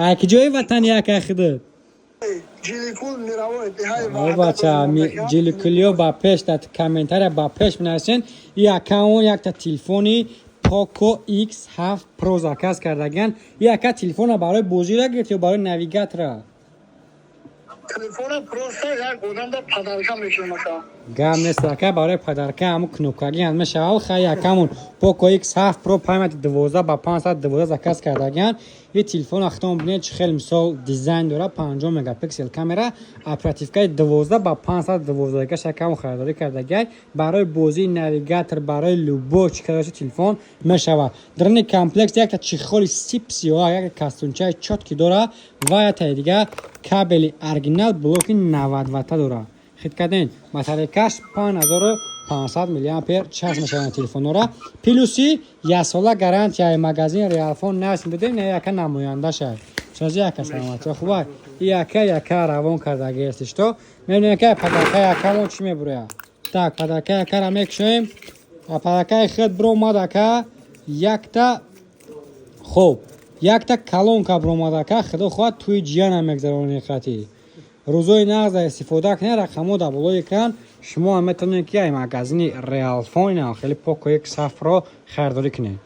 Ай киҷои ватани, ака, худат? Ҷиликул, мировой деҳаи. О, бача, ҷиликулиё ба пеш, дар комментария ба пеш менависен. И акаон якта телефони Poco X7 Pro заказ кардагиян. И ака, телефона барои бозира гирифт ё барои навигатора? Телефона просто як одамда подарка мекунам, ака. Гап нест, ака, барои подарка ҳамун кнопкагиан мешавад. Хай, акамон Poco X7 Pro памяти 12 ба 512 заказ кардагиян. И телефон ахтон бинед, чӣ хел, мисол, дизайн дора, 50 мегапиксел камера, оперативкаи 12 ба 512 гаш акамон харидорӣ кардагиай. Барои бозии навигатор, барои любой чӣ кардаши телефон мешавад. Даруни комплект якта чехоли сип сиёҳ, якта кастунчаи чёткий дора ва яктаи дига кабели оригинал, блоки 90 ватта дора. Хит карден, батарейкаш 5500 миллиампер час мешаванд телефонҳора. Плюси яксола гарантияи магазин Реалфон насим додем. Не, яка намояндаша сози, яка, саломатӣ, хуба. И яка яка равон кардаги что мебинем, ка подарка якамон чӣ мебурояд. Так, подарка якара мекушоем. А подаркаи худ биромад, ака, якта, хоб, якта колонка биромад, ака. Худо хоҳад, тӯи ҷиянам мегзаронем. Хати рӯзои нағза истифода кунед. Рақамҳо дар болои экран. Шумо ҳам метавонед, ки ай магазини Реалфон хеле Poco X7 ро харидорӣ кунед.